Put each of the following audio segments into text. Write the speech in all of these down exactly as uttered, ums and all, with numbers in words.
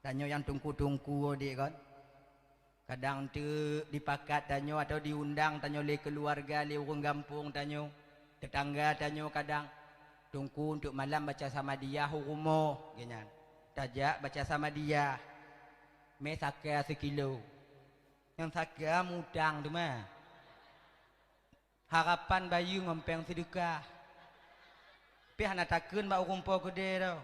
Tanyoe nyang teungku-teungku dek kon. Kadang teuk dipakat tanyoe atawa diundang tanyoe lé keuluwarga, lé ureuëng gampông tanyoe, teutangga tanyoe kadang, "Teungku, untuk malam baca Samadiyah u rumoh," geuh nyan. Tajak baca Samadiyah. Mé saka sikilo. Nyang saka mutang teuma. Harapan bayeue ngon péng seudeukah. Pih hana takheun bak ureuëng po keudè droe.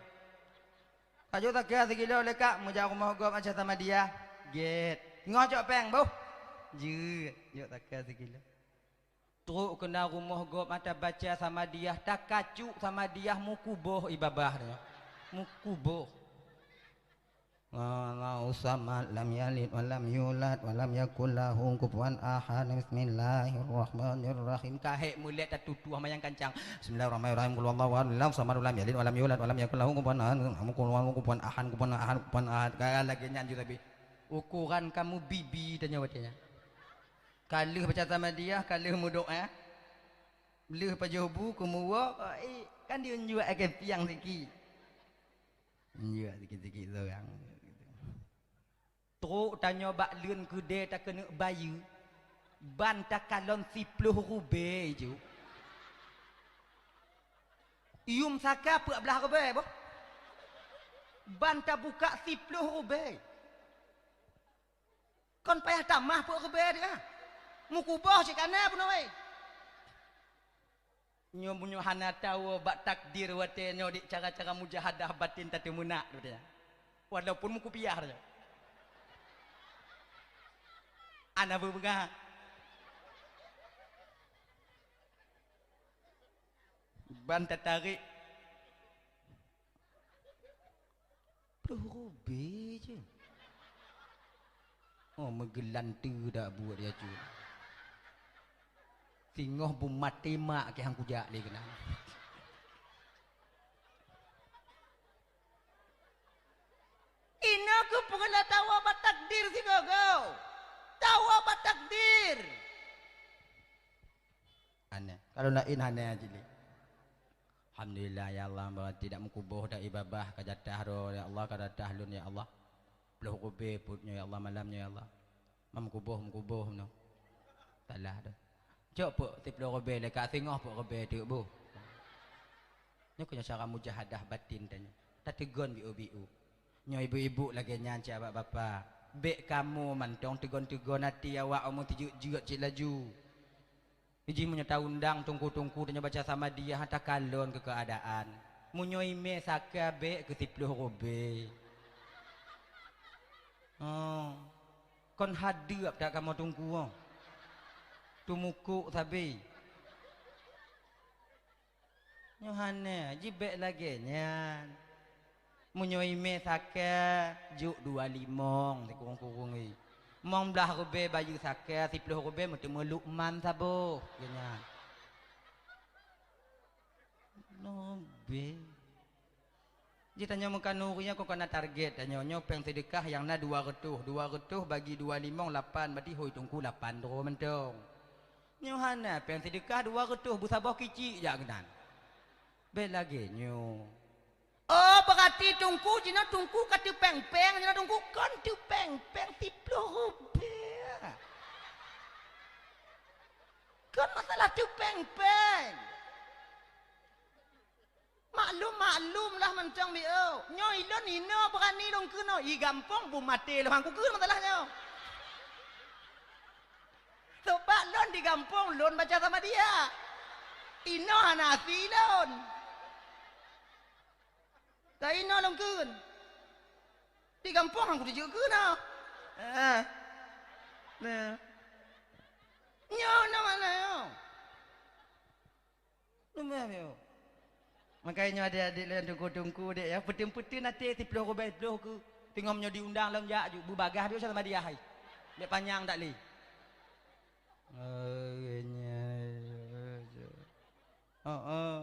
Ka jok saka sikilo lé kak, meujak rumoh gob baca Samadiyah. Gét. Singoh cok péng, boh. Jeuet, jok saka sikilo. Trok keunan rumoh gob mata baca Samadiyah, takacuk Samadiyah, meukuboh ie babah nyoe. Meukuboh. Allahu samad, lam yalid walam yulad, walam yakul lahu kufuwan ahad. Bismillahirrahmanirrahim. Ka hék mulai tatutuh mayang kancang. Bismillahirrahmanirrahim. Qul huwallahu ahad, Allahu samad, lam yalid walam yulad, walam yakul lahu kufuwan ahad. Qul huwallahu kufuwan ahad, kufuwan ahad, kufuwan ahad. Ka lagée nyan ju tapi. Ukoran kamu bibi tanyoe watée nyan. Ka lheueh baca Samadiyah, ka lheueh meudoá. Lheueh pajoh bu, keumuwoe, eh, kan diunjuk akai piang sikit. Injak sikit-sikit seurang. Trok tanyoe bak leuen keudè takeuneuk bayeue, ban takalon siploh rubée ju. Yuem saka peuet blaih rubée boh. Ban tabukak siploh rubée. Kon payah tamah peuet rubée deuh, ah. Meukuboh cit ka na bunoe. Nyoe meunyoe hana tawoe bak takdir watée nyoe di cara-cara mujahadah batin tateumeunak watée nyan. Walaupun meukupiah nyoe. Hana beubeungat. Ban tatarék. Ploh rubée je. Oh, meugeulante dak buet ya cu. Singoh beumaté mak keu han kujak lé keunan. Inoe keuh peureulee tawoe bak takdir sigoe-goe. Tawoe bak takdir. Aneh. Kalau laén hana jih lé. Alhamdulillah ya Allah, berarti dak meukuboh dak ie babah ka jatah droe ya Allah, ka jatah lôn ya Allah. Ploh rubée peuet nyoe ya Allah, malam nyoe ya Allah. Mam kuboh, meukuboh nyoe. Salah dah. Cok peuet siploh rubée lé ka singoh peuet rubée teuk boh. Nyoe keuh nyoe cara mujahadah batin tanyoe. Tateugon biu-biu. Nyoe ibu-ibu lagée nyan cit bak bapak. Bék kamoe mantong teugon-teugon até awak umu teujeuet-jeuet cit laju. Jih meunyoe taundang teungku-teungku tanyoe baca Samadiyah takalon keu keuadaan. Meunyoe imé saka bék keu siploh rubée. Oh. Kon hadeueb that kamoe teungku oh. Teumukuk sabe. Nyoe hana, jibék lagée nyan. Meunyoe imé saka, jok dua limong sikurong-kurong i. Limong blaih rubée bayeue saka, siploh rubée meuteumé lukman saboh, geuh nyan. Nobe. Jitanyoe meukanuri nyoe kon kana target tanyoe, nyoe péng seudeukah nyang na dua reutôh, dua reutôh bagi dua limong lapan, berarti hôi teungku lapan droe mantong. Nyoe hana péng seudeukah dua reutôh beusaboh kicik jak keunan. Bék lagée nyoe. Oh, beurati teungku jinoe teungku ka teupéng-péng jinoe teungku kon teupéng-péng siploh rubée. Kon masalah teupéng-péng. Maklum-maklum lah mantong biôh. Nyoe ilôn inoe beurani lôn keunoe, i gampông beumaté lôn han kukheun masalah nyoe. Sabab lôn di gampông lôn baca Samadiyah. Inoe hana asi lôn. Ka inoe lôn kheun. Di gampông han kuteujeuet keunoe. Ah. Nah. Nyoe na makna nyoe. Leumah meuh. Makajih nyoe adék-adék lôn teungku-teungku dék ya, peuteun-peuteun até siploh rubée ploh keu teungoh meunyoe diundang lom jak ju beubagaih biasa sama dia hai. Bék panyang tak lé. Oh, nyoe. Heeh.